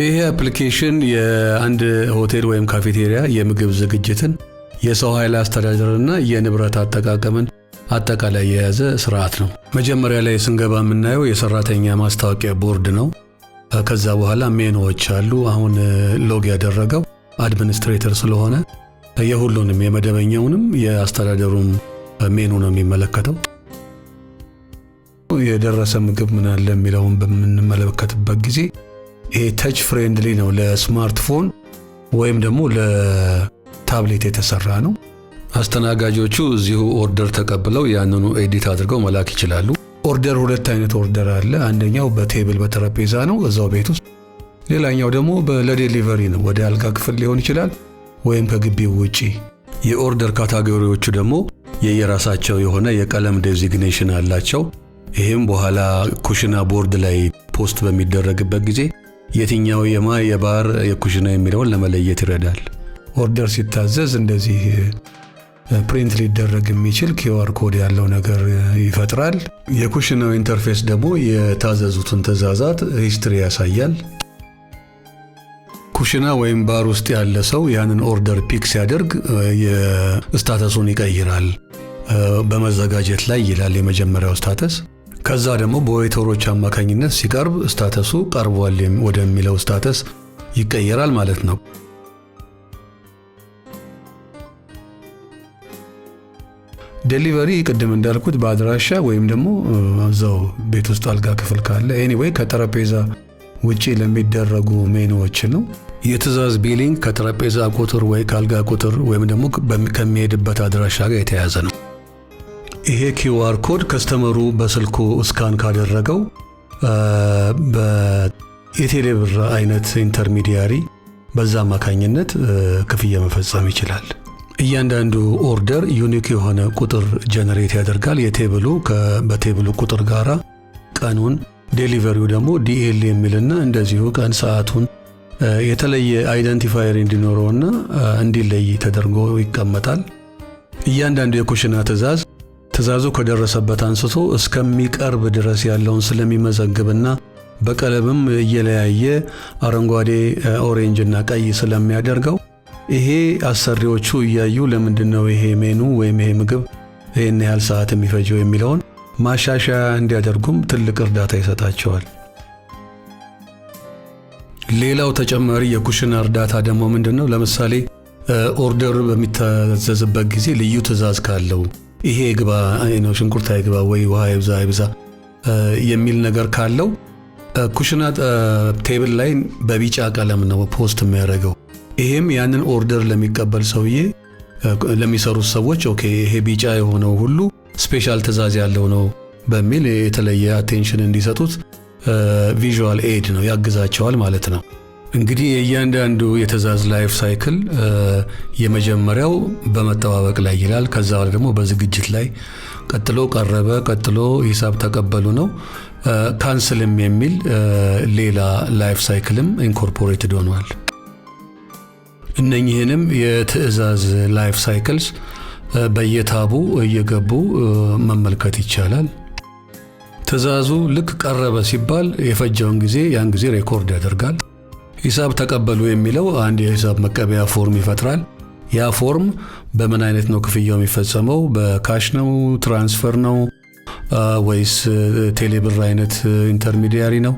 ይሄ application የአንድ ሆቴል ወይም ካፌቴሪያ የምግብ ዝግጅትን፣ የሰው ኃይል አስተዳደርና የንብረት አጠቃቀምን አጠቃላይ የያዘ ስርዓት ነው። መጀመሪያ ላይ ስንገባ የምናየው የሰራተኛ ማስታወቂያ ቦርድ ነው። ከዛ በኋላ ሜኖዎች አሉ። አሁን log ያደረገው administrator ስለሆነ የሁሉንም የመደበኛውንም የአስተዳደሩን ሜኑ ነው የሚመለከተው። የደረሰ ምግብ ምን አለ የሚለውን በምንመለከትበት ጊዜ ይሄ touch friendly ነው። ለስማርትፎን ወይም ደግሞ ለታብሌት የተሰራ ነው። አስተናጋጆቹ እዚሁ order ተቀብለው ያንኑ edit አድርገው መላክ ይችላሉ። Order ሁለት አይነት order አለ። አንደኛው በ table በጠረጴዛ ነው እዛው ቤት ውስጥ፣ ሌላኛው ደግሞ ለ delivery ነው። ወደ አልጋ ክፍል ሊሆን ይችላል ወይም ከግቢው ውጪ። የ order category ዎቹ ደግሞ የየራሳቸው የሆነ የቀለም designation አላቸው። ይህም በኋላ ኩሽና ቦርድ ላይ post በሚደረግበት ጊዜ የትኛው የማ የባር የኩሽና የሚለውን ለመለየት ይረዳል። Order ሲታዘዝ እንደዚህ print ሊደረግ የሚችል QR code ያለው ነገር ይፈጥራል። የኩሽናው interface ደግሞ የታዘዙትን ትዕዛዛት history ያሳያል። ኩሽና ወይም ባር ውስጥ ያለ ሰው ያንን order pick ሲያደርግ የ status ኡን ይቀይራል። በመዘጋጀት ላይ ይላል የመጀመሪያው status። ከዛ ደግሞ በ waiter ኦች አማካኝነት ሲቀርብ status ኡ ቀርቧል ወደሚለው status ይቀየራል ማለት ነው። Delivery ቅድም እንዳልኩት በአድራሻ ወይም ደግሞ እዛው ቤት ውስጥ አልጋ ክፍል ካለ፣ anyway ከጠረጴዛ ውጪ ለሚደረጉ ሜኑዎች ነው። የትዕዛዝ billing ከጠረጴዛ ቁጥር ወይ ከአልጋ ቁጥር ወይም ደግሞ ከሚሄድበት አድራሻ ጋር የተያያዘ ነው። ይሄ QR code customer ኡ በስልኩ scan ካደረገው የቴሌብር አይነት intermediary በዛ አማካኝነት ክፍያ መፈጸም ይችላል። እያንዳንዱ order unique የሆነ ቁጥር generate ያደርጋል። የ table ኡ በ table ኡ ቁጥር ጋራ ቀኑን፣ delivery ው ደግሞ DL የሚልና እንደዚሁ ቀን ሰዓቱን የተለየ identifier እንዲኖረውና እንዲለይ ተደርጎ ይቀመጣል። እያንዳንዱ የኩሽና ትዕዛዝ ትዕዛዙ ከደረሰበት አንስቶ እስከሚቀርብ ድረስ ያለውን ስለሚመዘግብና በቀለምም እየለያየ አረንጓዴ፣ orange እና ቀይ ስለሚያደርገው ይሄ አሰሪዎቹ እያዩ ለምንድን ነው ይሄ ሜኑ ወይም ይሄ ምግብ ይህን ያህል ሰዓት የሚፈጀው የሚለውን ማሻሻያ እንዲያደርጉም ትልቅ እርዳታ ይሰጣቸዋል። ሌላው ተጨማሪ የኩሽና እርዳታ ደግሞ ምንድን ነው? ለምሳሌ order በሚታዘዝበት ጊዜ ልዩ ትዕዛዝ ካለው ይሄ ይግባ ነው፣ ሽንኩርት አይግባ ወይ ውሃ ይብዛ አይብዛ የሚል ነገር ካለው ኩሽና table ላይ በቢጫ ቀለም ነው post የሚያደርገው። ይሄም ያንን order ለሚቀበል ሰውዬ፣ ለሚሰሩት ሰዎች okay ይሄ ቢጫ የሆነው ሁሉ special ትዕዛዝ ያለው ነው በሚል የተለየ attention እንዲሰጡት visual aid ነው፣ ያግዛቸዋል ማለት ነው። እንግዲህ የእያንዳንዱ የትዕዛዝ life cycle የመጀመሪያው በመጠባበቅ ላይ ይላል። ከዛ ደግሞ በዝግጅት ላይ፣ ቀጥሎ ቀረበ፣ ቀጥሎ ሂሳብ ተቀበሉ ነው። Cancel ም የሚል ሌላ life cycle ም incorporated ሆኗል። እነኚህንም የትዕዛዝ life cycles በየ tab ኡ እየገቡ መመልከት ይቻላል። ትዕዛዙ ልክ ቀረበ ሲባል የፈጀውን ጊዜ ያን ጊዜ record ያደርጋል። ሂሳብ ተቀበሉ የሚለው አንድ የሂሳብ መቀበያ form ይፈጥራል። ያ form በምን አይነት ነው ክፍያው የሚፈጸመው? በ cash ነው፣ transfer ነው ወይስ ቴሌብር አይነት intermediary ነው?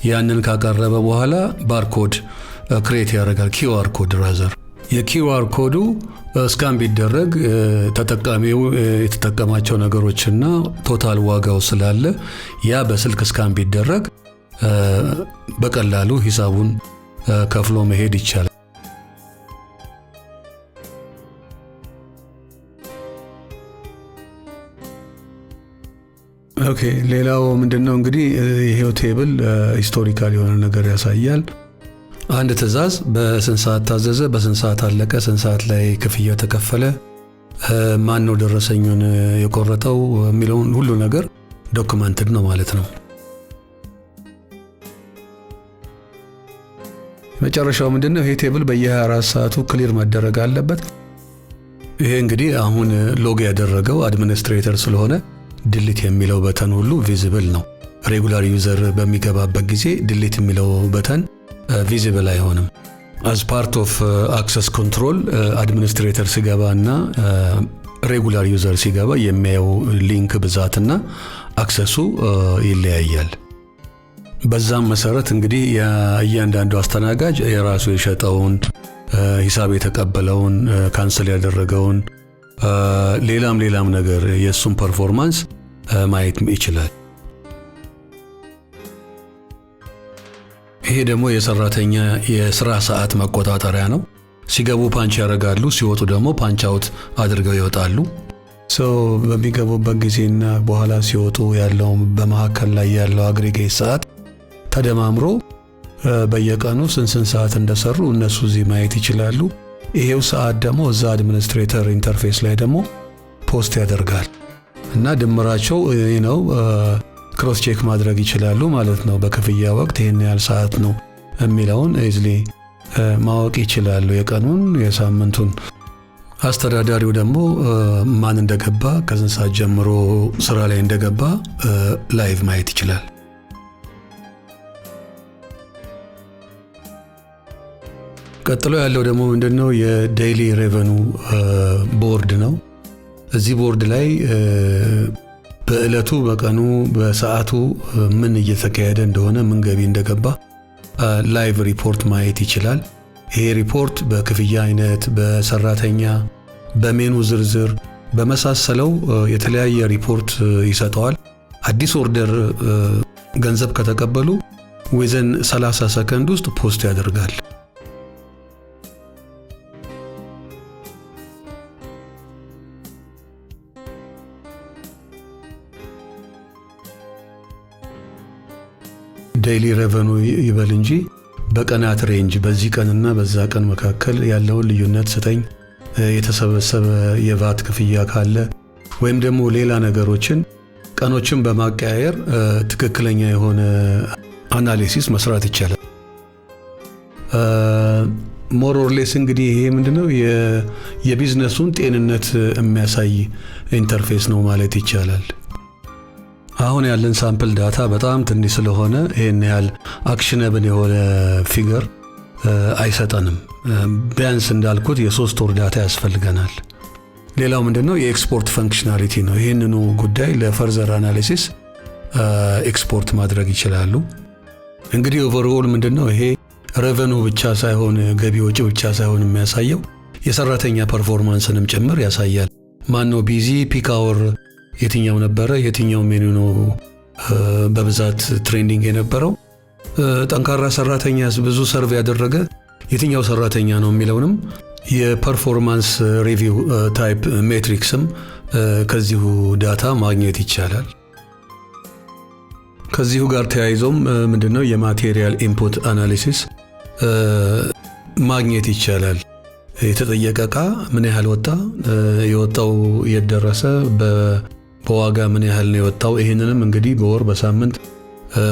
ያንን ካቀረበ በኋላ barcode create ያደርጋል። QR code rather። የ QR code ኡ scan ቢደረግ ተጠቃሚው የተጠቀማቸው ነገሮችና total ዋጋው ስላለ ያ በስልክ scan ቢደረግ በቀላሉ ሂሳቡን ከፍሎ መሄድ ይቻላል። Okay፣ ሌላው ምንድነው እንግዲህ ይሄው table historical የሆነ ነገር ያሳያል። አንድ ትዕዛዝ በስንት ሰዓት ታዘዘ፣ በስንት ሰዓት አለቀ፣ ስንት ሰዓት ላይ ክፍያ ተከፈለ፣ ማን ነው ደረሰኙን የቆረጠው የሚለውን ሁሉ ነገር documented ነው ማለት ነው። መጨረሻው ምንድነው? ይሄ table በየ24 ሰዓቱ clear መደረግ አለበት። ይሄ እንግዲህ አሁን log ያደረገው administrator ስለሆነ delete የሚለው button ሁሉ visible ነው። Regular user በሚገባበት ጊዜ delete የሚለው button visible አይሆንም። As part of access control administrator ሲገባ እና regular user ሲገባ የሚያየው link ብዛትና access ኡ ይለያያል። በዛም መሰረት እንግዲህ እያንዳንዱ አስተናጋጅ የራሱ የሸጠውን፣ ሂሳብ የተቀበለውን፣ cancel ያደረገውን፣ ሌላም ሌላም ነገር የእሱን performance ማየት ይችላል። ይሄ ደግሞ የሰራተኛ የስራ ሰዓት መቆጣጠሪያ ነው። ሲገቡ punch ያደርጋሉ፣ ሲወጡ ደግሞ punch out አድርገው ይወጣሉ። So በሚገቡበት ጊዜና በኋላ ሲወጡ ያለው በመካከል ላይ ያለው aggregate ሰዓት ተደማምሮ በየቀኑ ስንት ስንት ሰዓት እንደሰሩ እነሱ እዚህ ማየት ይችላሉ። ይሄው ሰዓት ደግሞ እዛ administrator interface ላይ ደግሞ post ያደርጋል እና ድምራቸው ነው cross check ማድረግ ይችላሉ ማለት ነው። በክፍያ ወቅት ይህን ያህል ሰዓት ነው የሚለውን easily ማወቅ ይችላሉ፣ የቀኑን፣ የሳምንቱን። አስተዳዳሪው ደግሞ ማን እንደገባ፣ ከስንት ሰዓት ጀምሮ ስራ ላይ እንደገባ live ማየት ይችላል። ቀጥሎ ያለው ደግሞ ምንድነው? የ daily revenue board ነው። እዚህ ቦርድ ላይ በዕለቱ፣ በቀኑ፣ በሰዓቱ ምን እየተካሄደ እንደሆነ፣ ምን ገቢ እንደገባ live report ማየት ይችላል። ይሄ ሪፖርት በክፍያ አይነት፣ በሰራተኛ፣ በሜኑ ዝርዝር በመሳሰለው የተለያየ ሪፖርት ይሰጠዋል። አዲስ order ገንዘብ ከተቀበሉ within 30 ሰከንድ ውስጥ post ያደርጋል። Daily revenue ይበል እንጂ በቀናት range በዚህ ቀንና በዛ ቀን መካከል ያለውን ልዩነት ስጠኝ፣ የተሰበሰበ የቫት ክፍያ ካለ ወይም ደግሞ ሌላ ነገሮችን ቀኖችን በማቀያየር ትክክለኛ የሆነ analysis መስራት ይቻላል። More or less እንግዲህ ይሄ ምንድነው? የቢዝነሱን ጤንነት የሚያሳይ interface ነው ማለት ይቻላል። አሁን ያለን sample data በጣም ትንሽ ስለሆነ ይህን ያህል actionable የሆነ figure አይሰጠንም። ቢያንስ እንዳልኩት የ3 ወር data ያስፈልገናል። ሌላው ምንድነው? የ export functionality ነው። ይህንኑ ጉዳይ ለ further analysis export ማድረግ ይችላሉ። እንግዲህ overall ምንድነው? ይሄ revenue ብቻ ሳይሆን፣ ገቢ ወጪ ብቻ ሳይሆን የሚያሳየው የሰራተኛ performance ንም ጭምር ያሳያል። ማነው busy፣ peak hour የትኛው ነበረ፣ የትኛው ሜኑ ነው በብዛት trending የነበረው፣ ጠንካራ ሰራተኛ ብዙ serve ያደረገ የትኛው ሰራተኛ ነው የሚለውንም የ performance review type metrics ም ከዚሁ data ማግኘት ይቻላል። ከዚሁ ጋር ተያይዞም ምንድነው? የ material input analysis ማግኘት ይቻላል። የተጠየቀ እቃ ምን ያህል ወጣ፣ የወጣው የት ደረሰ፣ በዋጋ ምን ያህል ነው የወጣው። ይህንንም እንግዲህ በወር፣ በሳምንት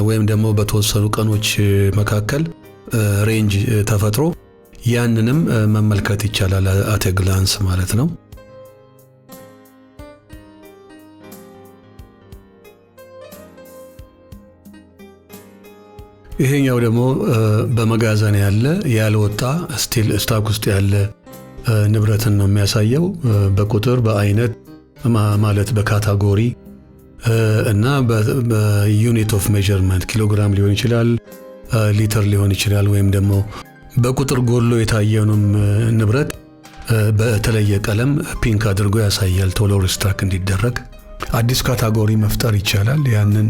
ወይም ደግሞ በተወሰኑ ቀኖች መካከል range ተፈጥሮ ያንንም መመልከት ይቻላል at a glance ማለት ነው። ይሄኛው ደግሞ በመጋዘን ያለ ያልወጣ still stock ውስጥ ያለ ንብረትን ነው የሚያሳየው፣ በቁጥር፣ በአይነት ማለት በ category እና በ unit of measurement ኪሎግራም ሊሆን ይችላል፣ ሊትር ሊሆን ይችላል፣ ወይም ደግሞ በቁጥር ጎሎ የታየውንም ንብረት በተለየ ቀለም pink አድርጎ ያሳያል ቶሎ restock እንዲደረግ። አዲስ category መፍጠር ይቻላል። ያንን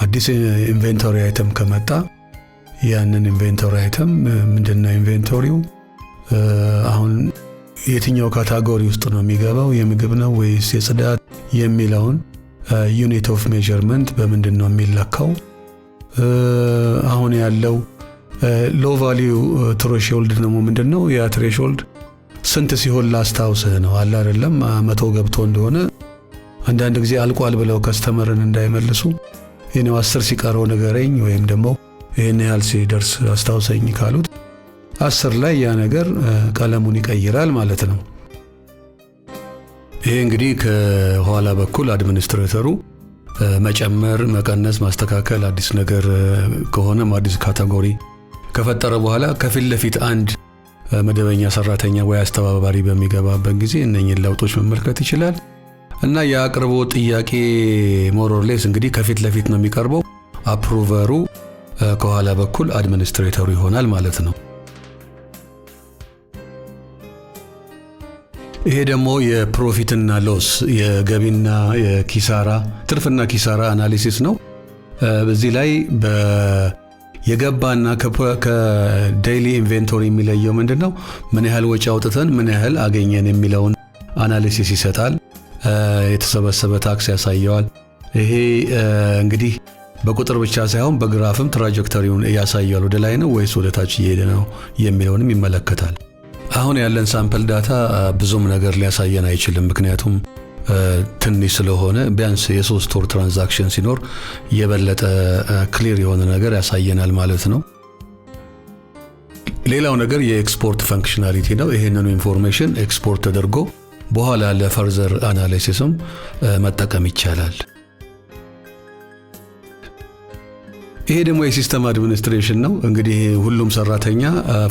አዲስ inventory item ከመጣ ያንን inventory item ምንድነው inventory ው፣ አሁን የትኛው category ውስጥ ነው የሚገባው፣ የምግብ ነው ወይስ የጽዳት የሚለውን፣ unit of measurement በምንድን ነው የሚለካው፣ አሁን ያለው low value threshold ደግሞ ምንድን ነው፣ ያ threshold ስንት ሲሆን ላስታውስህ ነው አለ አይደለም፣ 100 ገብቶ እንደሆነ አንዳንድ ጊዜ አልቋል ብለው customer ን እንዳይመልሱ ይህኔው 10 ሲቀረው ንገረኝ ወይም ደግሞ ይህን ያህል ሲደርስ አስታውሰኝ ካሉት 10 ላይ ያ ነገር ቀለሙን ይቀይራል ማለት ነው። ይሄ እንግዲህ ከኋላ በኩል administrator ኡ መጨመር፣ መቀነስ፣ ማስተካከል፣ አዲስ ነገር ከሆነም አዲስ category ከፈጠረ በኋላ ከፊት ለፊት አንድ መደበኛ ሰራተኛ ወይ አስተባባሪ በሚገባበት ጊዜ እነኝን ለውጦች መመልከት ይችላል። እና የአቅርቦት ጥያቄ more or less እንግዲህ ከፊት ለፊት ነው የሚቀርበው። Approver ኡ ከኋላ በኩል administrator ኡ ይሆናል ማለት ነው። ይሄ ደግሞ የ profit ና loss፣ የገቢና የኪሳራ፣ ትርፍና ኪሳራ analysis ነው። በዚህ ላይ የገባና ከ daily inventory የሚለየው ምንድን ነው? ምን ያህል ወጪ አውጥተን ምን ያህል አገኘን የሚለውን analysis ይሰጣል። የተሰበሰበ tax ያሳየዋል። ይሄ እንግዲህ በቁጥር ብቻ ሳይሆን በ graph ም trajectory ውን ያሳያል። ወደ ላይ ነው ወይስ ወደ ታች እየሄደ ነው የሚለውንም ይመለከታል። አሁን ያለን sample data ብዙም ነገር ሊያሳየን አይችልም። ምክንያቱም ትንሽ ስለሆነ፣ ቢያንስ የ3 ወር transaction ሲኖር የበለጠ clear የሆነ ነገር ያሳየናል ማለት ነው። ሌላው ነገር የ export functionality ነው። ይህንኑ information export ተደርጎ በኋላ ለ further analysis ም መጠቀም ይቻላል። ይሄ ደግሞ የ system administration ነው። እንግዲህ ሁሉም ሰራተኛ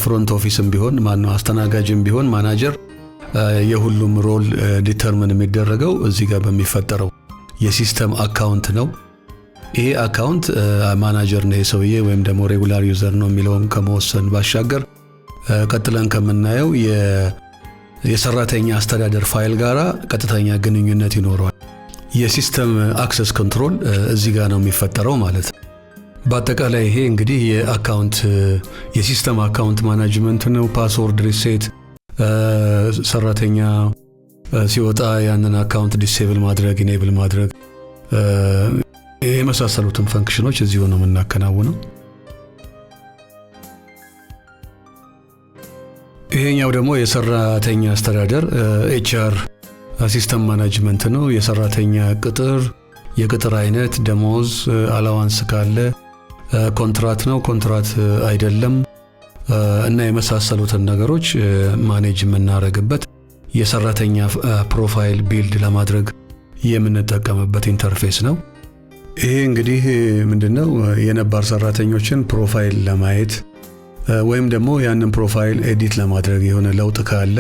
front office ም ቢሆን፣ ማነው አስተናጋጅም ቢሆን ማናጀር፣ የሁሉም role determine የሚደረገው እዚህ ጋር በሚፈጠረው የ system account ነው። ይሄ account manager ነው ሰውዬ ወይም ደግሞ regular user ነው የሚለውን ከመወሰን ባሻገር ቀጥለን ከምናየው የሰራተኛ አስተዳደር ፋይል ጋራ ቀጥተኛ ግንኙነት ይኖረዋል። የ system access control እዚህ ጋር ነው የሚፈጠረው ማለት ነው። በአጠቃላይ ይሄ እንግዲህ የ account የ system account management ነው። Password reset፣ ሰራተኛ ሲወጣ ያንን account disable ማድረግ፣ enable ማድረግ የመሳሰሉትን function ኖች እዚሁ ነው የምናከናውነው። ይሄኛው ደግሞ የሰራተኛ አስተዳደር HR system management ነው። የሰራተኛ ቅጥር፣ የቅጥር አይነት፣ ደሞዝ፣ allowance ካለ፣ ኮንትራት ነው፣ ኮንትራት አይደለም እና የመሳሰሉትን ነገሮች manage የምናደርግበት፣ የሰራተኛ profile build ለማድረግ የምንጠቀምበት interface ነው። ይሄ እንግዲህ ምንድነው? የነባር ሰራተኞችን profile ለማየት ወይም ደግሞ ያንን profile edit ለማድረግ፣ የሆነ ለውጥ ካለ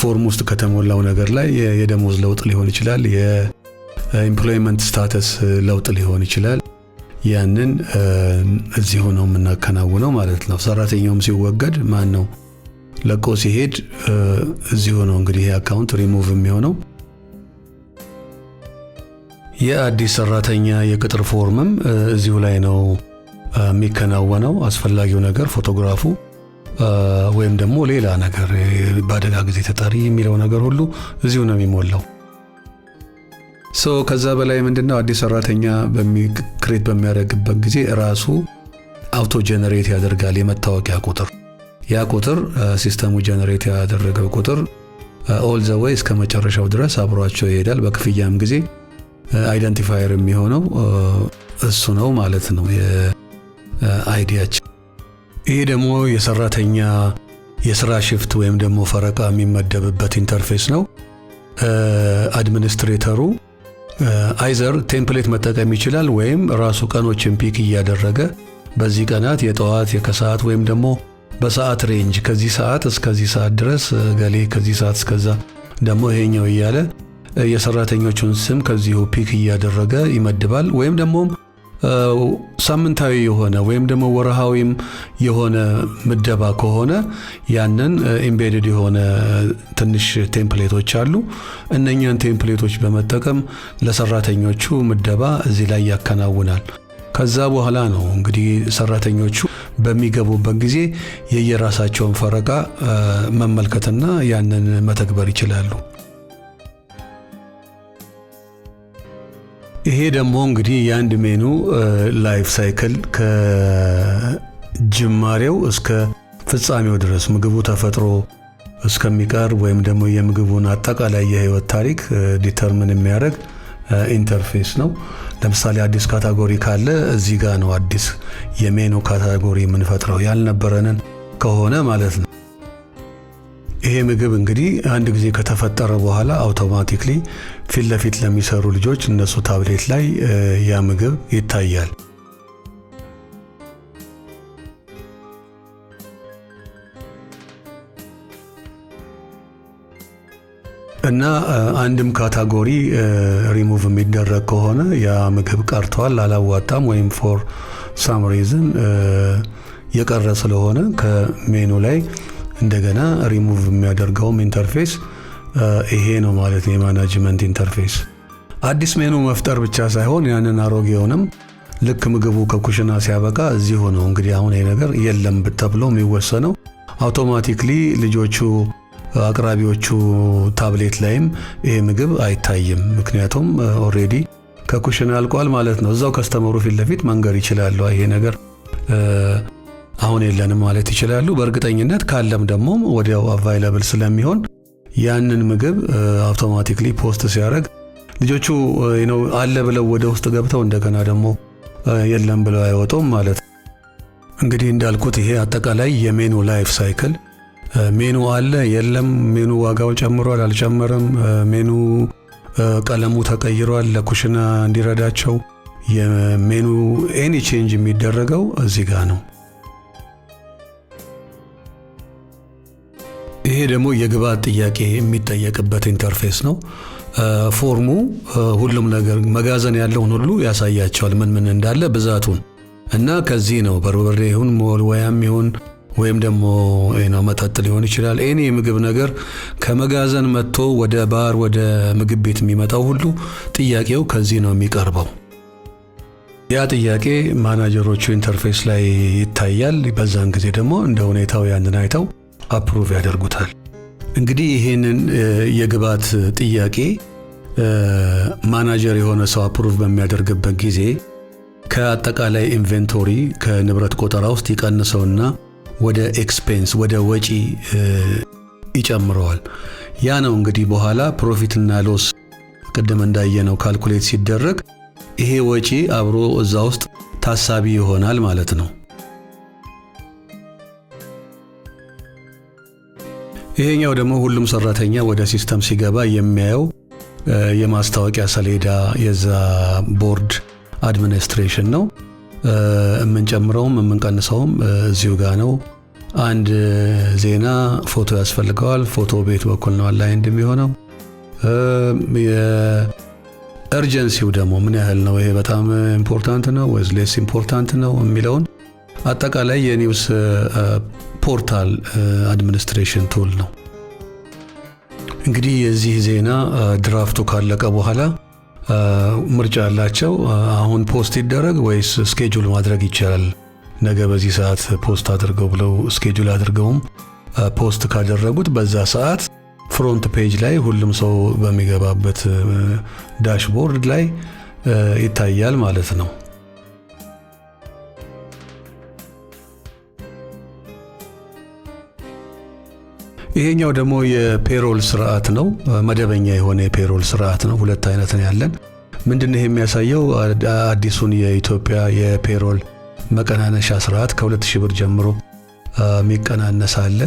form ውስጥ ከተሞላው ነገር ላይ፣ የደሞዝ ለውጥ ሊሆን ይችላል፣ የ employment status ለውጥ ሊሆን ይችላል። ያንን እዚሁ ነው የምናከናውነው ማለት ነው። ሰራተኛውም ሲወገድ፣ ማን ነው ለቆ ሲሄድ እዚሁ ነው እንግዲህ አካውንት ሪሙቭ የሚሆነው። የአዲስ ሰራተኛ የቅጥር form ም እዚሁ ላይ ነው የሚከናወነው። አስፈላጊው ነገር ፎቶግራፉ ወይም ደግሞ ሌላ ነገር፣ በአደጋ ጊዜ ተጠሪ የሚለው ነገር ሁሉ እዚሁ ነው የሚሞላው። So ከዛ በላይ ምንድነው? አዲስ ሰራተኛ create በሚያደርግበት ጊዜ ራሱ auto generate ያደርጋል የመታወቂያ ቁጥር። ያ ቁጥር፣ system ኡ generate ያደረገው ቁጥር all the way እስከ መጨረሻው ድረስ አብሯቸው ይሄዳል። በክፍያም ጊዜ identifier የሚሆነው እሱ ነው ማለት ነው፣ የ ID ያቸው። ይሄ ደግሞ የሰራተኛ የስራ shift ወይም ደግሞ ፈረቃ የሚመደብበት interface ነው። Administrator ኡ either template መጠቀም ይችላል ወይም ራሱ ቀኖችን pick እያደረገ በዚህ ቀናት የጠዋት፣ የከሰዓት ወይም ደግሞ በሰዓት range ከዚህ ሰዓት እስከዚህ ሰዓት ድረስ ገሌ፣ ከዚህ ሰዓት እስከዛ ደግሞ ይሄኛው እያለ የሰራተኞቹን ስም ከዚሁ pick እያደረገ ይመድባል። ወይም ደግሞ ሳምንታዊ የሆነ ወይም ደግሞ ወርሃዊም የሆነ ምደባ ከሆነ ያንን embedded የሆነ ትንሽ template ኦች አሉ። እነኛን template ኦች በመጠቀም ለሰራተኞቹ ምደባ እዚህ ላይ ያከናውናል። ከዛ በኋላ ነው እንግዲህ ሰራተኞቹ በሚገቡበት ጊዜ የየራሳቸውን ፈረቃ መመልከትና ያንን መተግበር ይችላሉ። ይሄ ደግሞ እንግዲህ የአንድ menu life cycle ከጅማሬው እስከ ፍጻሜው ድረስ፣ ምግቡ ተፈጥሮ እስከሚቀርብ ወይም ደግሞ የምግቡን አጠቃላይ የህይወት ታሪክ determine የሚያደርግ interface ነው። ለምሳሌ አዲስ category ካለ እዚህ ጋር ነው አዲስ የ menu category የምንፈጥረው፣ ያልነበረንን ከሆነ ማለት ነው። ይሄ ይሄ ምግብ እንግዲህ አንድ ጊዜ ከተፈጠረ በኋላ automatically ፊት ለፊት ለሚሰሩ ልጆች እነሱ ታብሌት ላይ ያ ምግብ ይታያል። እና አንድም ካታጎሪ ሪሙቭ የሚደረግ ከሆነ ያ ምግብ ቀርቷል፣ አላዋጣም፣ ወይም for some reason የቀረ ስለሆነ ከሜኑ ላይ እንደገና ሪሙቭ የሚያደርገውም interface ይሄ ነው ማለት ነው። የ management interface አዲስ ሜኑ መፍጠር ብቻ ሳይሆን ያንን አሮጌውንም ልክ ምግቡ ከኩሽና ሲያበቃ እዚሁ ነው እንግዲህ አሁን ይሄ ነገር የለም ተብሎ የሚወሰነው። Automatically ልጆቹ አቅራቢዎቹ ታብሌት ላይም ይሄ ምግብ አይታይም። ምክንያቱም already ከኩሽና አልቋል ማለት ነው። እዛው customer ኡ ፊት ለፊት መንገር ይችላሉ። ይሄ ነገር አሁን የለንም ማለት ይችላሉ። በእርግጠኝነት ካለም ደግሞ ወዲያው available ስለሚሆን ያንን ምግብ automatically post ሲያደርግ ልጆቹ አለ ብለው ወደ ውስጥ ገብተው እንደገና ደግሞ የለም ብለው አይወጡም ማለት ነው። እንግዲህ እንዳልኩት ይሄ አጠቃላይ የ menu life cycle፣ menu አለ የለም፣ ሜኑ ዋጋው ጨምሯል አልጨመረም፣ ሜኑ ቀለሙ ተቀይሯል ለኩሽና እንዲረዳቸው፣ የ menu any change የሚደረገው እዚህ ጋር ነው። ይሄ ደግሞ የግብአት ጥያቄ የሚጠየቅበት interface ነው። Form ኡ ሁሉም ነገር መጋዘን ያለውን ሁሉ ያሳያቸዋል፣ ምን ምን እንዳለ ብዛቱን። እና ከዚህ ነው በርበሬ ይሁን መወልወያም ይሁን ወይም ደግሞ መጠጥ ሊሆን ይችላል። Any የምግብ ነገር ከመጋዘን መጥቶ ወደ ባር ወደ ምግብ ቤት የሚመጣው ሁሉ ጥያቄው ከዚህ ነው የሚቀርበው። ያ ጥያቄ manager ኦቹ interface ላይ ይታያል። በዛን ጊዜ ደግሞ እንደ ሁኔታው ያንን አይተው approve ያደርጉታል። እንግዲህ ይህንን የግብአት ጥያቄ ማናጀር የሆነ ሰው approve በሚያደርግበት ጊዜ ከአጠቃላይ inventory ከንብረት ቆጠራ ውስጥ ይቀንሰውና ወደ expense ወደ ወጪ ይጨምረዋል። ያ ነው እንግዲህ በኋላ profit ና loss ቅድም እንዳየነው calculate ሲደረግ ይሄ ወጪ አብሮ እዛ ውስጥ ታሳቢ ይሆናል ማለት ነው። ይሄኛው ደግሞ ሁሉም ሰራተኛ ወደ system ሲገባ የሚያየው የማስታወቂያ ሰሌዳ የዛ board administration ነው። የምንጨምረውም የምንቀንሰውም እዚሁ ጋር ነው። አንድ ዜና ፎቶ ያስፈልገዋል። ፎቶ ቤት በኩል ነው aligned የሚሆነው። የ urgency ው ደግሞ ምን ያህል ነው፣ ይሄ በጣም important ነው ወይስ less important ነው የሚለውን አጠቃላይ የ news portal administration tool ነው። እንግዲህ የዚህ ዜና draft ኡ ካለቀ በኋላ ምርጫ ያላቸው አሁን post ይደረግ ወይስ schedule ማድረግ ይቻላል። ነገ በዚህ ሰዓት post አድርገው ብለው schedule አድርገውም post ካደረጉት በዛ ሰዓት front page ላይ ሁሉም ሰው በሚገባበት dashboard ላይ ይታያል ማለት ነው። ይሄኛው ደግሞ የ payroll ስርዓት ነው። መደበኛ የሆነ የ payroll ስርዓት ነው። ሁለት አይነት ነው ያለን። ምንድነው ይሄ የሚያሳየው? አዲሱን የኢትዮጵያ የ payroll መቀናነሻ ስርዓት ከ2000 ብር ጀምሮ የሚቀናነስ አለ።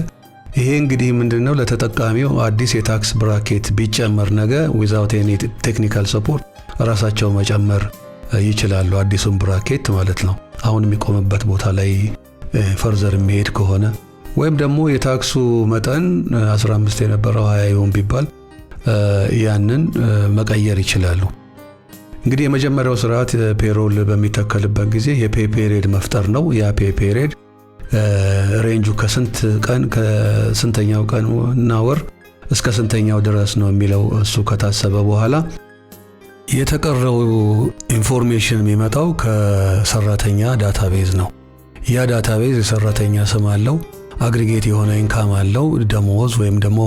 ይሄ እንግዲህ ምንድነው ለተጠቃሚው አዲስ የ tax bracket ቢጨመር ነገ without any technical support ራሳቸው መጨመር ይችላሉ። አዲሱን bracket ማለት ነው። አሁን የሚቆምበት ቦታ ላይ further የሚሄድ ከሆነ ወይም ደግሞ የታክሱ መጠን 15 የነበረው 20 ይሁን ቢባል ያንን መቀየር ይችላሉ። እንግዲህ የመጀመሪያው ስርዓት payroll በሚተከልበት ጊዜ የ pay period መፍጠር ነው። ያ pay period range ኡ ከስንት ቀን ከስንተኛው ቀን እና ወር እስከ ስንተኛው ድረስ ነው የሚለው እሱ ከታሰበ በኋላ የተቀረው information የሚመጣው ከሰራተኛ database ነው። ያ database የሰራተኛ ስም አለው፣ aggregate የሆነ income አለው፣ ደሞዝ ወይም ደግሞ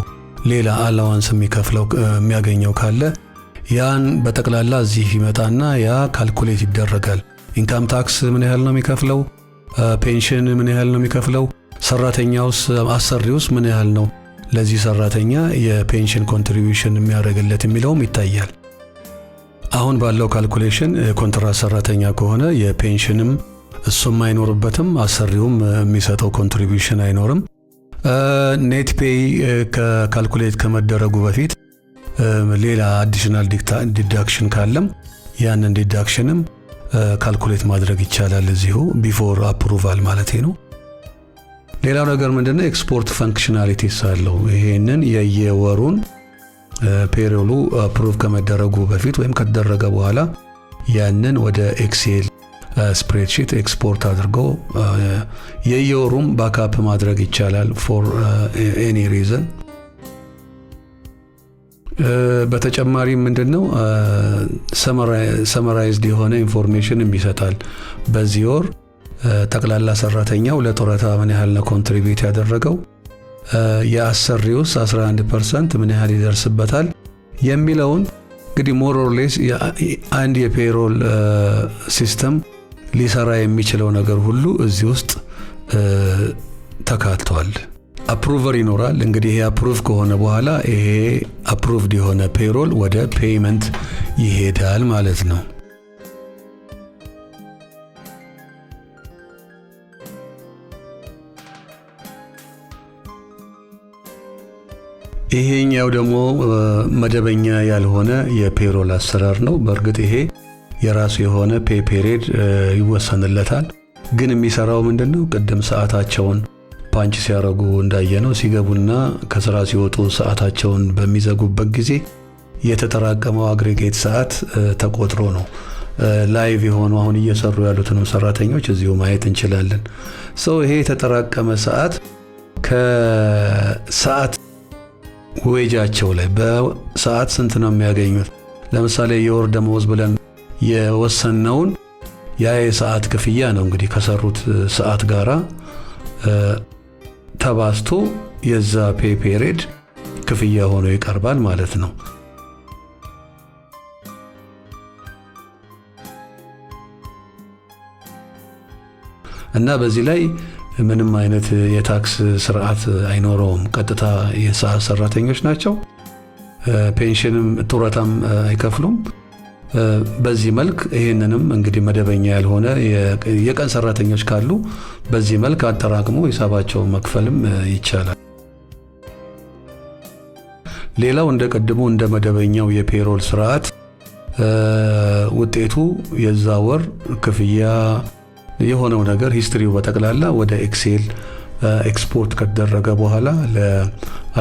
ሌላ allowance የሚከፍለው የሚያገኘው ካለ ያን በጠቅላላ እዚህ ይመጣና ያ calculate ይደረጋል። Income tax ምን ያህል ነው የሚከፍለው? Pension ምን ያህል ነው የሚከፍለው? ሰራተኛውስ አሰሪውስ ምን ያህል ነው ለዚህ ሰራተኛ የ pension contribution የሚያደርግለት የሚለውም ይታያል። አሁን ባለው calculation ኮንትራት ሰራተኛ ከሆነ የ pension ም እሱም አይኖርበትም፣ አሰሪውም የሚሰጠው contribution አይኖርም። Net pay calculate ከመደረጉ በፊት ሌላ additional deduction ካለም ያንን deduction ም calculate ማድረግ ይቻላል እዚሁ before approval ማለት ነው። ሌላው ነገር ምንድነው? Export functionalities አለው። ይሄንን የየወሩን payroll ኡ approve ከመደረጉ በፊት ወይም ከተደረገ በኋላ ያንን ወደ Excel spreadsheet export አድርጎ የየወሩም backup ማድረግ ይቻላል for any reason። በተጨማሪም ምንድነው፣ summarized የሆነ information ይሰጣል። በዚህ ወር ጠቅላላ ሰራተኛው ለጡረታ ምን ያህል ነው contribute ያደረገው፣ የአሰሪውስ 11% ምን ያህል ይደርስበታል የሚለውን እንግዲህ more or less አንድ የ payroll system ሊሰራ የሚችለው ነገር ሁሉ እዚህ ውስጥ ተካቷል። Approver ይኖራል። እንግዲህ ይሄ approve ከሆነ በኋላ ይሄ approved የሆነ payroll ወደ payment ይሄዳል ማለት ነው። ይሄኛው ደግሞ መደበኛ ያልሆነ የ payroll አሰራር ነው። በእርግጥ ይሄ የራሱ የሆነ pay period ይወሰንለታል። ግን የሚሰራው ምንድነው? ቅድም ሰዓታቸውን punch ሲያደርጉ እንዳየነው ሲገቡና ከስራ ሲወጡ ሰዓታቸውን በሚዘጉበት ጊዜ የተጠራቀመው aggregate ሰዓት ተቆጥሮ ነው። Live የሆኑ አሁን እየሰሩ ያሉትንም ሰራተኞች እዚሁ ማየት እንችላለን። So ይሄ የተጠራቀመ ሰዓት ከሰዓት ዌጃቸው ላይ በሰዓት ስንት ነው የሚያገኙት? ለምሳሌ የወር ደመወዝ ብለን የወሰነውን ያ የሰዓት ክፍያ ነው እንግዲህ ከሰሩት ሰዓት ጋራ ተባዝቶ የዛ pay period ክፍያ ሆኖ ይቀርባል ማለት ነው። እና በዚህ ላይ ምንም አይነት የ tax ስርዓት አይኖረውም። ቀጥታ የሰዓት ሰራተኞች ናቸው። Pension ም ጡረታም አይከፍሉም። በዚህ መልክ ይህንንም እንግዲህ መደበኛ ያልሆነ የቀን ሰራተኞች ካሉ በዚህ መልክ አጠራቅሞ ሂሳባቸውን መክፈልም ይቻላል። ሌላው እንደ ቀድሞ እንደ መደበኛው የ payroll ስርዓት ውጤቱ የዛ ወር ክፍያ የሆነው ነገር history ው በጠቅላላ ወደ Excel export ከተደረገ በኋላ ለ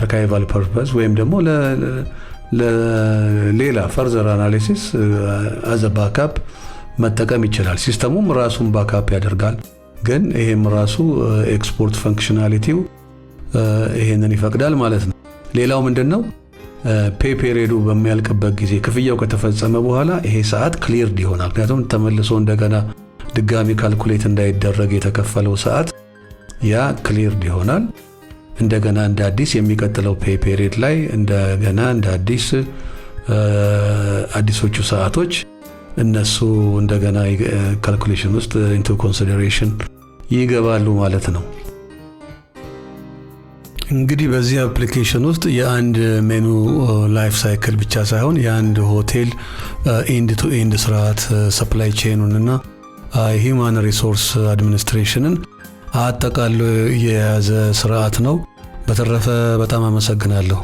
archival purpose ወይም ደግሞ ለሌላ further analysis as a backup መጠቀም ይችላል። System ኡም ራሱን backup ያደርጋል። ግን ይሄም ራሱ export functionality ው ይሄንን ይፈቅዳል ማለት ነው። ሌላው ምንድነው? Pay period ኡ በሚያልቅበት ጊዜ ክፍያው ከተፈጸመ በኋላ ይሄ ሰዓት cleared ይሆናል። ምክንያቱም ተመልሶ እንደገና ድጋሚ calculate እንዳይደረግ የተከፈለው ሰዓት ያ cleared ይሆናል። እንደገና እንደ አዲስ የሚቀጥለው pay period ላይ እንደገና እንደ አዲስ አዲሶቹ ሰዓቶች እነሱ እንደገና calculation ውስጥ into consideration ይገባሉ ማለት ነው። እንግዲህ በዚህ application ውስጥ የአንድ menu life cycle ብቻ ሳይሆን የአንድ ሆቴል end to end ስርዓት supply chain ኑን እና human resource administration ን አጠቃሎ የያዘ ስርዓት ነው። በተረፈ በጣም አመሰግናለሁ።